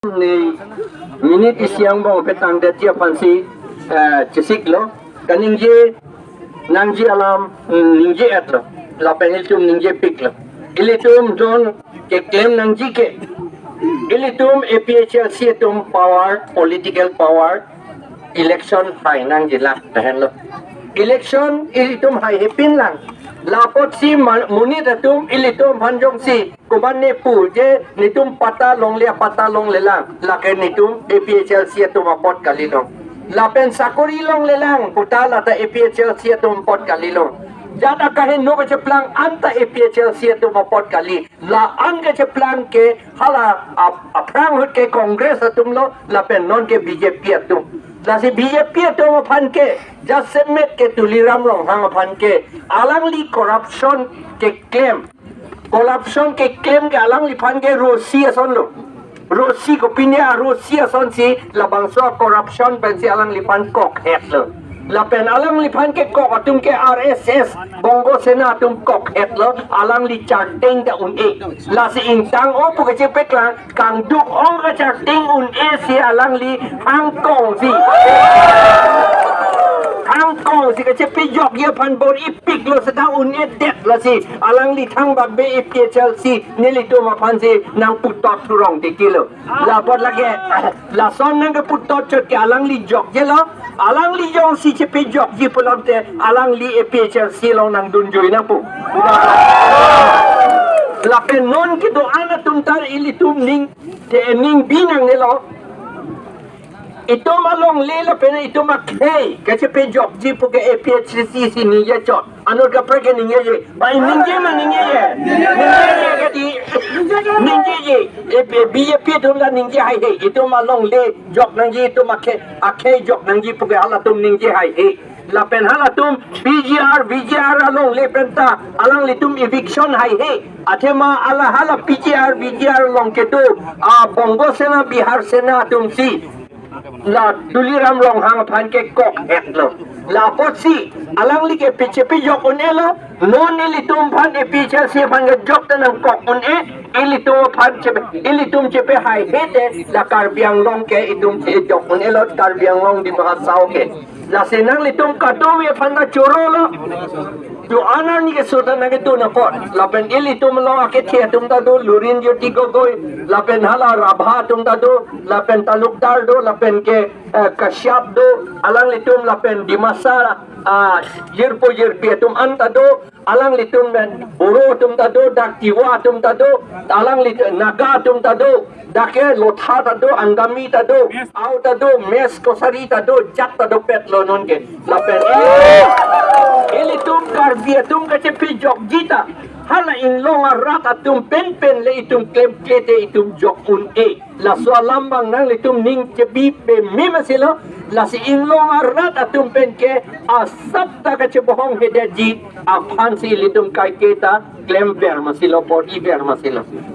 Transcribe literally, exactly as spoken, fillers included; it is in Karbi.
Ne minute isi angbong petang detji aphansi, eh, chesiklo. Kaningje nangji alam, mm, ningje-etlo. Lapen ilitum ningjepiklo. Ilitum jon keklem nangji ke, ilitum A P H L C atum power, political power, election hai nangji la, lahenlo. Election ilitum haihepin lang. La apotsi ma-, monit atum ilitum aphan jongsi komatne pu je netum patta longle, patta longlelang, lake netum A P H L C atum apot kalilo. Lapen sakori longlelang puta lata A P H L C atum apot kalilo. Jat akaheno kacheplang anta A P H L C atum apot kali. La-an kacheplang ke hala ap-, aphrang ahut ke Congress atumlo, lapen non ke B J P atum. Lasi B J P atum aphan ke, jasemet ke Tuliram Ronghang aphan ke, alangli corruption keklem. Corruption keklem ke alangliphan ke rosi asonlo. Rosi kopine arosi asonsi labangso corruption pensi alangliphan kokhetlo. Lapen alangliphan kekok atum ke R S S, Bongo Sena atum kokhetlo, alangli charteng ta un-e. Lasi ingtang-o pu kachepeklang, kangduk-ong kacharteng un-e si alangli hangkongsi. Hangkongsi kachepejokji aphan bor-ipiklo seta un-edet lasi. Alangli thangbak be A P H L C nelitum aphansi nangputot thurong tikilo. La apot lake, lason nangkeputot chot ke alangli jokjelo, alangli jongsi chepejokji pulote, alangli A P H L C along nangdunjui nangpo. Lapen non kedo-an atum ta ilitum ning, te ning bi nangnelo. Itum alongle lapen itum akhei kachepejokji pu ke A P H L C si ningje chot. Anut kaprek ke ningjeje. Ba ningje ma ningjeje. Ningjeje kadi. Ningjeje. A P, B J P atum ta ningje haihe. Itum alongle jok nangji, itum akhei, akhei jok nangji pu ke halatum ningje haihe. Lapen halatum P G R, V G R alongle penta alanglitum eviction haihe. Athema ala hala P G R, V G R along kedo, ah, Bongo Sena, Bihar Sena atumsi la Tuliram Ronghang aphan kekokhetlo. La apotsi alangli ke pichepi jok un-elo, non ilitum aphan A P H L C aphan kejok ta nangkok un-e, ilitum aphan chepe, ilitum chepe haihe te, la Karbi Anglong ke itum chejok un-elo, Karbi Anglong Dima Hasao ke. Lasi nanglitum kadokave aphan ta chorolo. Tu anar ni ke suta nangketu nangkot. Lapen ilitum along akethe atum ta do, Lurin Jyoti Gogoi, lapen hala Rabha atum ta do, lapen talukdar do, lapen ke, eh, Kashyap do, alanglitum lapen Dimasa, ah, jirpo jirpi atum an ta do, alanglitum pen Boro atum ta do, dak Tiwa atum ta do, alangli Naga atum ta do, dak ke Lotha ta do, Angami ta do, Ao ta do, Mech Kachari ta do, jat ta dopetlo non ke. Lapen ilitum Karbi atum kachepejokji ta hala inglong arat atum penpen le itum klemkle te itum jok un-e. Laso alam abang nanglitum ning chebi peme masilo, lasi inglong arat atum pen ke asap ta kachebohong hedetji aphansi ilitum kaike ta klemver masilo, bor-iver masilo.